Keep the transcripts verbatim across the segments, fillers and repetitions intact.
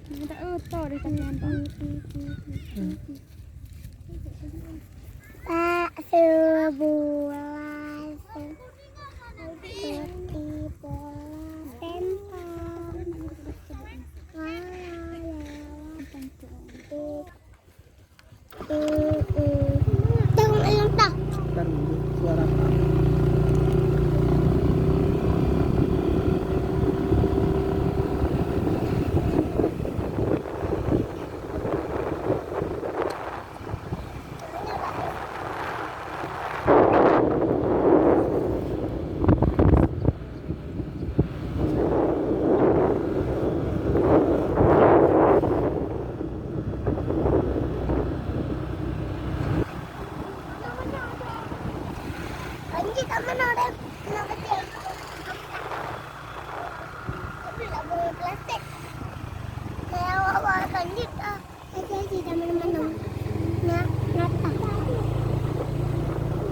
Minta oto deh pakaian tu. Pak sebulan putih bola sentong. Walau lewat. Tengok ayam tak? Kan suara. Lanjut tak mana dah? Kena betul. Tapi lah bunga plastik. Kalau awak lanjut ah. Aja-aja dah mana-mana. Nak, nak tak?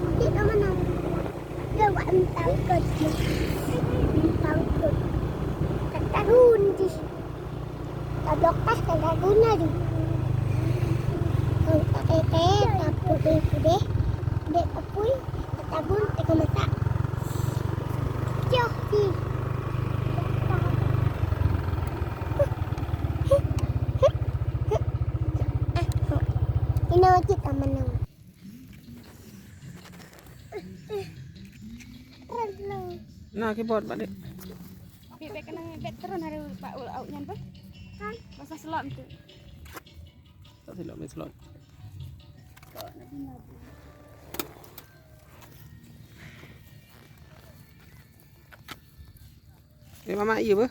Lanjut dah mana? Dia buat entah kot. Entah kot. Kata runci. Tablok tas ka guna di. Kau tak kaya-kaya, tak pudeh-pudeh. Dek apui, tak tabun, tak masak. Cok di. Ina wajib tak menang. Nah, keyboard balik. Bek, bek kena bek turun hari Pak Ul Auk nyan pun. Kan? Masa slot tu. Tak silap main slot. Eh, Mamak, iya beuh?